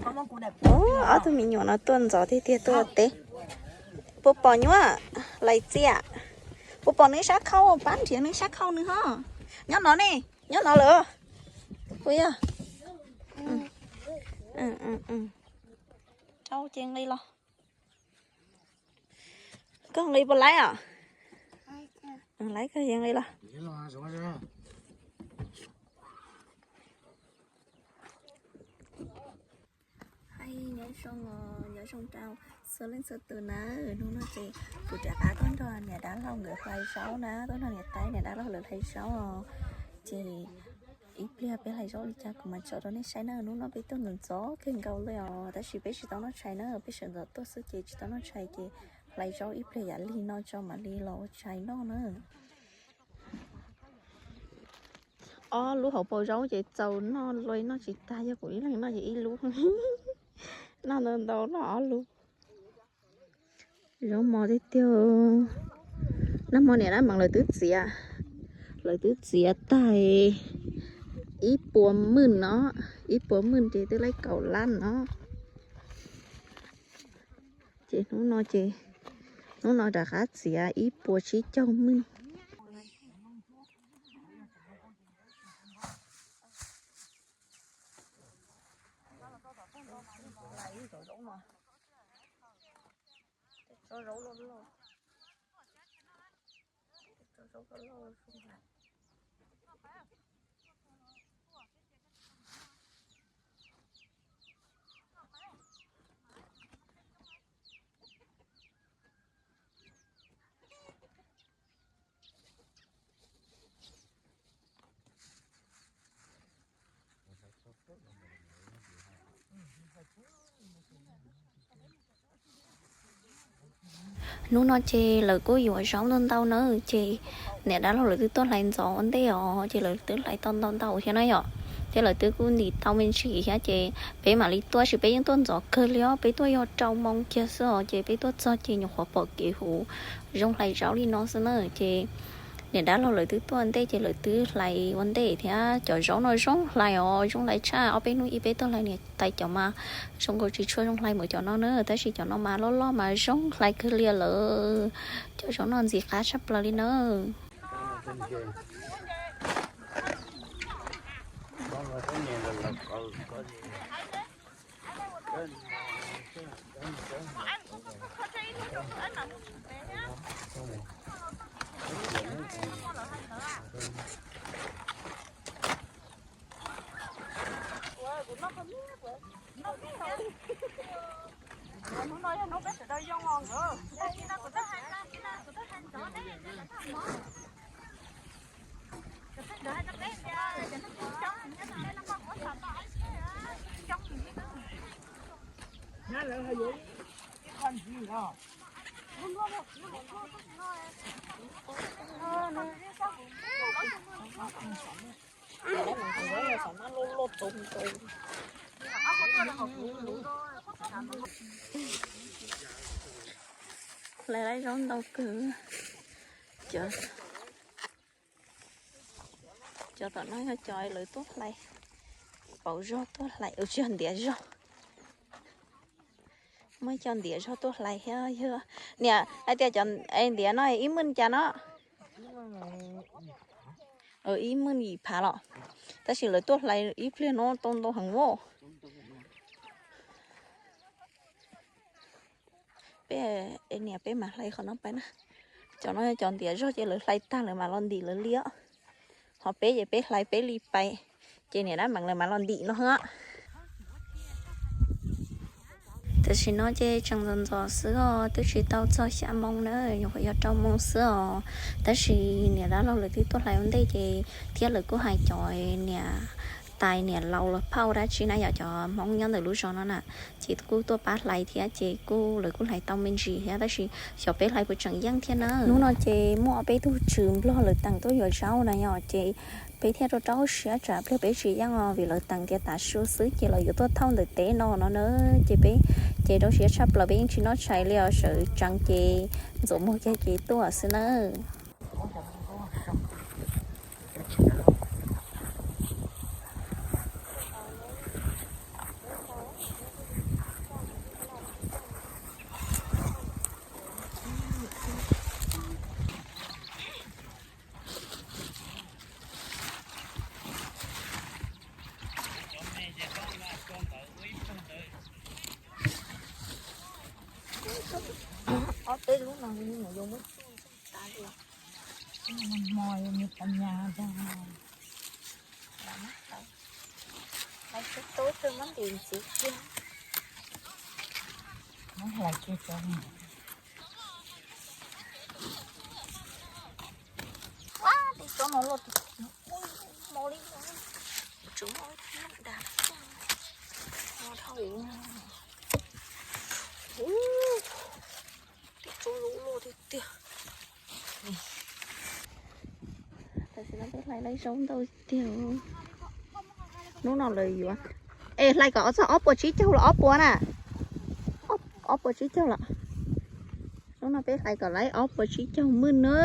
Ub, ob tug me nyuam no tuaj ntxov tiag tiag tuaj teb. Puas pom nyuaj, Lais Txias? Puas pom nws sab khau, pab nrhiav nws sab khau nws ho. Nyob no ne, nyob no lawm. Puas yog? Rau ces nqis los. Koj nqis puas laib os? Laib koj yeej nqis los. Hais nyob zoo, nyob zoo rau txhua leej txhua tus na. Hnub no ces kuv rov qab tuaj nrog niam dab laug nkawd hlais zaub na, tuaj nrog niam tais niam dab laug lawv hlais zaub os. Ces ib pliag peb hlais zaub li cas kuv mam tso rau nej saib na. Hnub no peb tuaj ntxov ntxov kawg nkaus li os, tab sis peb tsis tau noj tshais na, peb sawv ntxov tuaj xwb ces tsis tau noj tshais ces hlais zaub ib pliag yam li no tso mam li los ua tshais noj na. Ob lub hauv paus zaub ces txaus noj, luag noj tsis tag, yog kuv ib leeg noj ces ib lub. Noj ntau ntau noj ob lub. Zaub mos tiag tiag. Nag hmo niam dab meem lawv twb txiav, lawv twb txiav tag ib puas mwj no, ib puas mwj ces twb laib kaum lab no. Ces hnub no ces, hnub no rov qab txiav ib puas tsib caug mwj. Hnub no ces lawv kuj yuav zaub ntau ntau na, ces niam dab laug lawv twb tuaj hlais ntxov ua ntej os, ces lawv twb hlais tau ntau ntau thiab na yom. Ces lawv twb kuj ntim tau me ntsis thiab, ces peb mam li tuaj, sis peb yeej tuaj ntxov kawg li os, peb tuaj yog rau moo kiag xwb os, ces peb tuaj txog ces nyuam qhuav pom kev huv zoo hlais zaub li no xwb na. Ces niam dab laug lawv twb tuaj ntej ces lawv twb hlais ua ntej thiab. Cov zaub no zoo hlais os, zoo hlais tshaj. Ob peb hnub ib peb tuaj hlais niam tais cov mas zoo nkaus tsis tshua zoo hlais mus cov no na, tab sis cov no mas loj loj mas zoo hlais kawg li lawm. Cov zaub no ntxim qab tshaj plaws li na. Hlais zaub ntau kawg. Cov tom no yog cov lawv tuaj hlais, pauv zog tuaj hlais, tsis yog ntiav zog. Muaj cov ntiav zog tuaj hlais thiab yog, niam hais tias cov ntiav no ib mwj cas no? Ib mwj yim phav los, tab sis lawv tuaj hlais ib pliag no tau ntau heev voj. Peb, niam peb mam hlais qhov no pais na. Cov no yog cov ntiav zog ces lawv hlais tag lawv mam los ntim lawv li os. Ho peb ces peb hlais peb li pais, ces niam dab meem lawv mam los ntim no os. Tam sim no ces tseem ntxov ntxov xwb os, twb tsis tau txog xya moo na, nyuam qhuav yog rau moo xwb os. Tab sis niam dab laug lawv twb tuaj hlais ua ntej ces thiab lawv kuj hais cov niam tais niam laus los phauj dab tsi na yom, cov Hmoob nyob ntawm lub zos no na, ces kuj tuaj pab hlais thiab ces kuj lawv kuj hlais tau me ntsis thiab, tab sis xyov peb hlais puas tseem yeej thiab na. Hnub no ces muaj ob peb tug tswv Nplog lawv teem tuaj yuav zaub na yom, ces peb thiaj rau rau siab tsam pliag peb tsis yeej os, vim lawv teem tias tav su xwb ces lawv yuav tuaj thauj ntawm teb no no na. Ces peb ces rau siab tshaj plaws, peb yeej tsis noj tshais li os, sawv tsees ces ntxuav muag kiag ces tuaj xwb na. No mus yuav muab tsuj tas li. Hmo yuav mus pas nyas tas. Lawv tub tub twb muab ntim ntxiv kiag. Muab hlais kiag cov. Ua, tej tsob no loj tiag tiag, ua, hmo li no, tsuas muaj ib dag no dhau. Ua, tej tsob loj loj tiag tiag. Tam sim no peb hlais lawv zaub ntau tiag. Hnub no lawv yuav, es hlais kom txog ob puas tsib caug los ob puas na. Ob puas tsib caug los. Hnub no peb hlais kom laib ob puas tsib caug mwj na.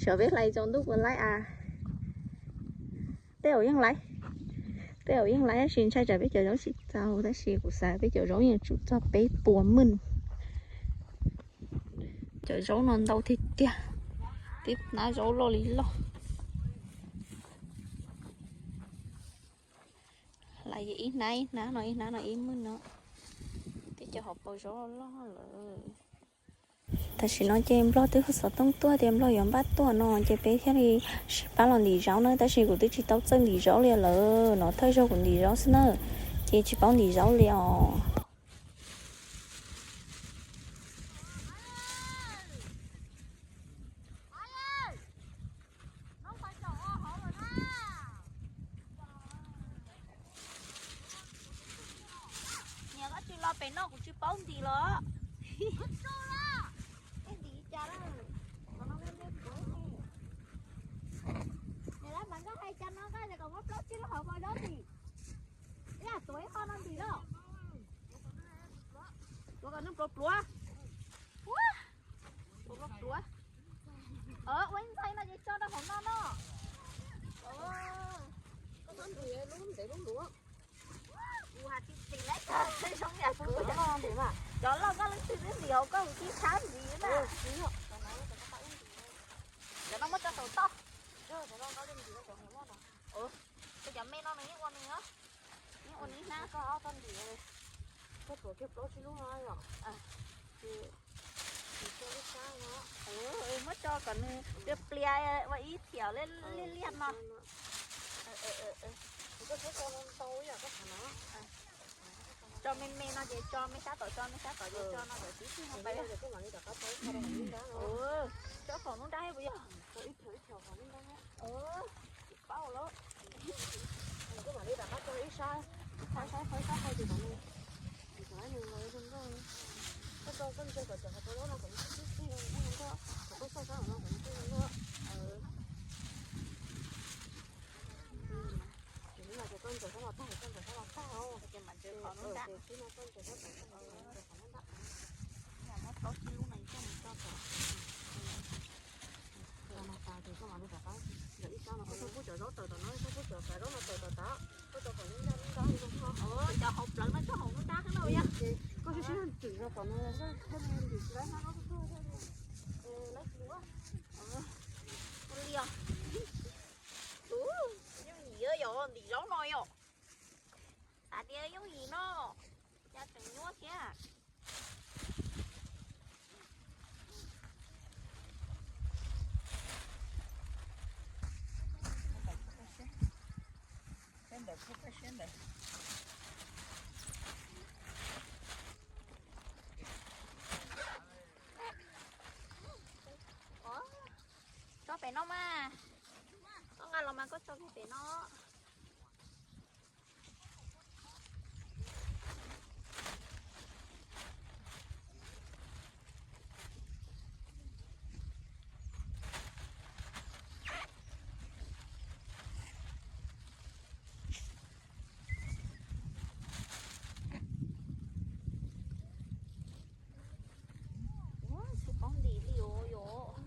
Xyov peb hlais tsaus ntuj puas laib a. Tej zaum yeej laib, tej zaum yeej laib tab sis ntshai tsam peb cov zaub tsis txaus tab sis kuv xav peb cov zaub yeej tsum txog peb puas mwj. Cov zaub no ntau tiag tiag, tib hnab zaub loj li loj. Hlais ib hnab ib hnab no ib hnab no ib mwj no. Tib co hauv paus zaub loj loj lawm. Tam sim no ces Nplog twb hu xov tooj tuaj tias Nplog yuav npaj tuaj no ces peb thiaj li sib pab los ntim zaub na tab sis kuv twb tsis tau txawj ntim zaub li lawm, no thawj zaug kuv ntim zaub xwb na, ces tsis paub ntim zaub li os. Niam, koj tsis los pem no kuv tsis paub ntim los. Ntim li cas na? Niam, lawv mas nkoj hais cas no koj kom muab plaub tsib lub hauv paus zaub ntim. Ib yam tuav ib qho no ntim los. Tuav kom nws pluav pluav. Pluav pluav. Ua ib ntxhais no ces tso rau hauv no no. Koj txhob ntim lub ntev lub luav. Kuv has tsis txim lawm, zoo yam kuv. Cov loj koj leej twg twb ntim hauv koj mus tib tshab ntxiv na. Cov no muab tso saum toj. Ua, cov me no nws yeej ua nws os. Yeej ua nws hnab. Koj ob txhob ntim, koj tuav kiag plaub tsib lub no yom. Muab tso kom nws plias plias ua ib thiam liaj liaj no. Koj txhob tso ntau ib yam koj thaum no. Tso me me no ces tso me sab tom, tso me sab tom ces tso no kom tib tug no pais. Koj mam li rov qab tso ib qho rau hauv lub nrab no. Tso hauv lub nrab puas yog? Tso ib thiam ib thiam hauv lub nrab. Paub lawm. Koj mam li rov qab tso ib sab, ib sab, ib sab, ib sab hauv ces kom nws, kom nws los zoo nkauj. Koj tso koj ntsia kom cov hauv paus zaub no kom nws tib tug zoo nkauj, kom koj tso sab hauv no kom nws tib zoo nkauj. Ces koj ntsaws sab los tag, koj ntsaws sab los tag os. Ces mam ntsaws qhov lub nrab. Ces tib no koj ntsaws sab tom, koj mam ntsaws qhov lub nrab. Muab plaub tsib lub no coj mus tso tom. Tso no tas ces koj mam li rov qab ntsaws ib sab no, koj txhob pub cov zaub tawm tom no, txhob pub cov kav zaub no tawm tom tas, koj tso tom lub nrab, lub nrab li no. Cov hauv plawv no tso hauv lub nrab xwb na yog. Ces koj siab siab ntsim rau tom no, koj ntim tsis laib hnab zaub tuaj, laib tsis laib. Ua li os. Yooj yim yog ntim zaub no yom. Xav tias yooj yim no, cas tseem nyuaj thiab. Tso pem no mas. Koj nqa los mas koj tso kiag pem no. Tsis paub ntim li os yom.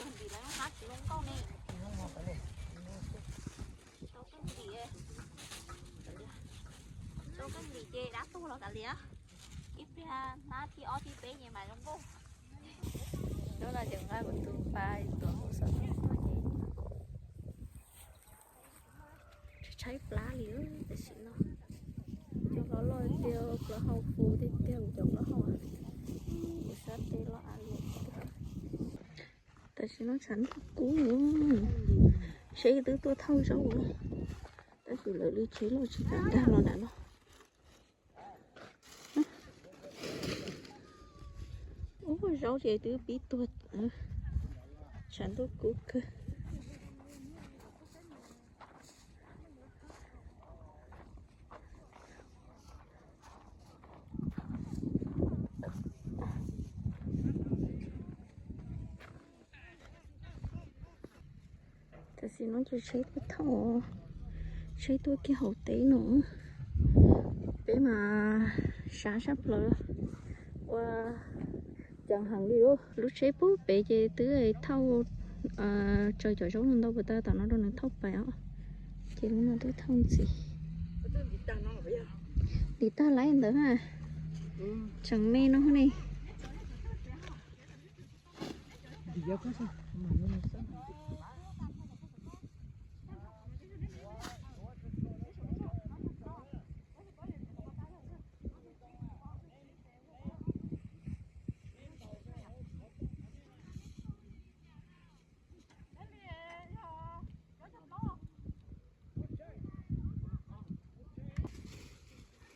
Ntim lawv hnab tsis zoo nkauj ne. Rau koj lim ces dab tuag los kav liam. Ib pliag hnab thib ob thib peb ces mas zoo nkauj. Hnub no ces nqa kuv tus pas tuaj mus xov tooj tuaj ces tshaib plab li tam sim no. Cov plaub loj tiag, plaub hau fu tiag tiag, kuv cov plaub hau. Kuv sab tes los av li tiag. Tam sim no tshav ntuj kub, seb twb tuaj thauj zaub, tab sis lawv li tsheb loj tsis kam dag los nram no. Ub, zaub ces twb pib tuag, tshav ntuj kub kawg. Tam sim no ces tsheb tuaj thauj, tsheb tuaj kiag hauv teb no. Peb mas sab sab plaws ua ceev heev li lub, lub tsheb pub pem ces twb thauj tsaws cov zaub no ntau puas tag tom no rau nws thauj pais os. Ces lub no twb thauj ntxiv. Ntim tag laib ntawd na, tseem me no ne.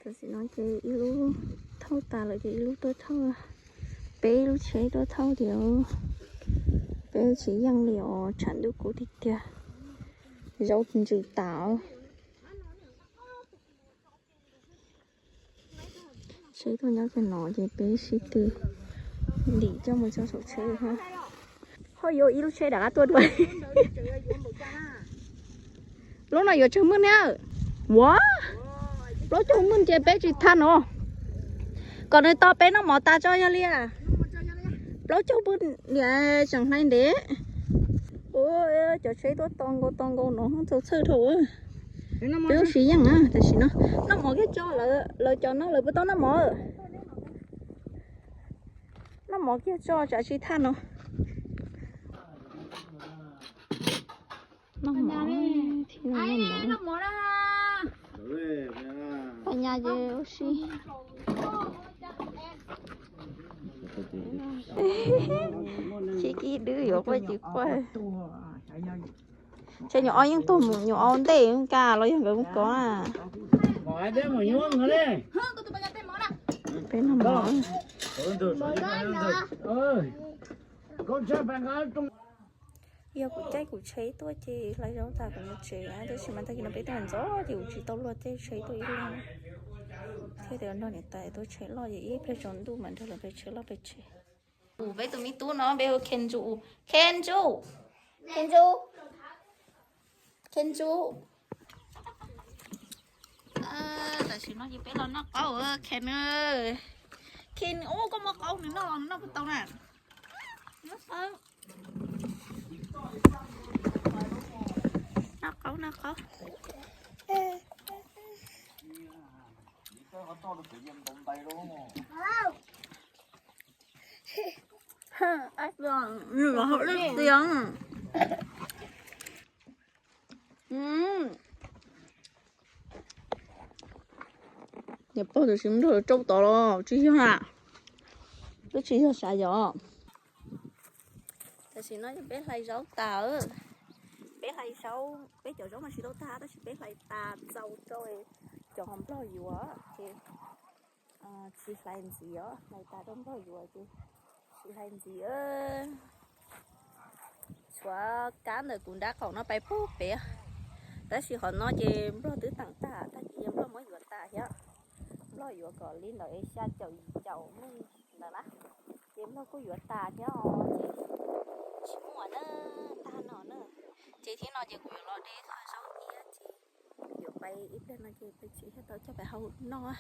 Tam sim no ces ib lub thauj tas lawm ces ib lub tuaj thauj, peb lub tsheb tuaj thauj tiag. Peb tsis yeej li os, tshav ntuj kub tiag tiag, zaub ntsws tas. Tsheb tuaj nyob kiag no ces peb sib tw ntim coj mus tso saum tsheb hab. Ho yuav ib lub tsheb rov qab tuaj dua. Lub no yuav tsawg mwj ne? Ua, plaub caug mwj ces peb tsis thaj no. Kom nws tos peb noj mov tas tso yog li. Plaub caug mwj niam tseem hlais ntev. Ua, cov tsheb tuaj tos nkaus tos nkaus no txaus txhawj dhau. Peb ua siv yeej na tam sim no. Noj mov kiag tso, lawv cov no lawv puas tau noj mov? Noj mov kiag tso tsam tsis thaj no. Noj mov, noj mov. Paj Nyas ces ua si. Tsis kib dwb yuav quaj tsis quaj. Ces nyuam ob yeej tuag mus, nyuam ob ntej nkag los yog nkawd mus kov na. Peb noj mov. Yog kuv caij kuv tsheb tuaj ces hlais zaub tas kuv mus tsev, tab sis mas tag kis no peb tuaj ntxov ces kuv tsis tau luag caij tsheb tuaj ib leeg, thiaj tias nrog niam tais tuaj tsheb loj ces ib pliag tsaus ntuj mam nrog lawv pem tsheb loj pem tsev. Peb tus me tub no peb hu Khenju, Khenju, Khenju, Khenju. Tam sim no ces peb los noj qaub, Khen, Khen, ub, koj muab qaub nws noj los nws noj puas tau na? Noj qaub, noj qaub, noj qaub. Niam pog tam sim nrog lawv rau tod los tsis yog na, twb tsis yog sav yom. Tam sim no ces peb hlais zaub tas, peb hlais zaub, peb cov zaub mas tsis tau tag tab sis peb hlais tas txaus rau cov nplog yuav ces tsis hlais ntxiv os, hlais tas rau nplog yuav ces tsis hlais ntxiv. Tshuav kab ntawm kuv nrab qaum no pais puag pem, tab sis qhov no ces nplog twb teem tag, tag kis nplog muab yuav tas thiab. Nplog yuav kom li ntawm xya caum yim caum ntawd na, ces nplog kuj yuav tas thiab os, ces tsis muaj na, tag no na. Ces thib no ces kuv yuav los de qhov zaub iab ces yuav pais ib pliag no ces pais tsev thiaj tau coj pais hau noj.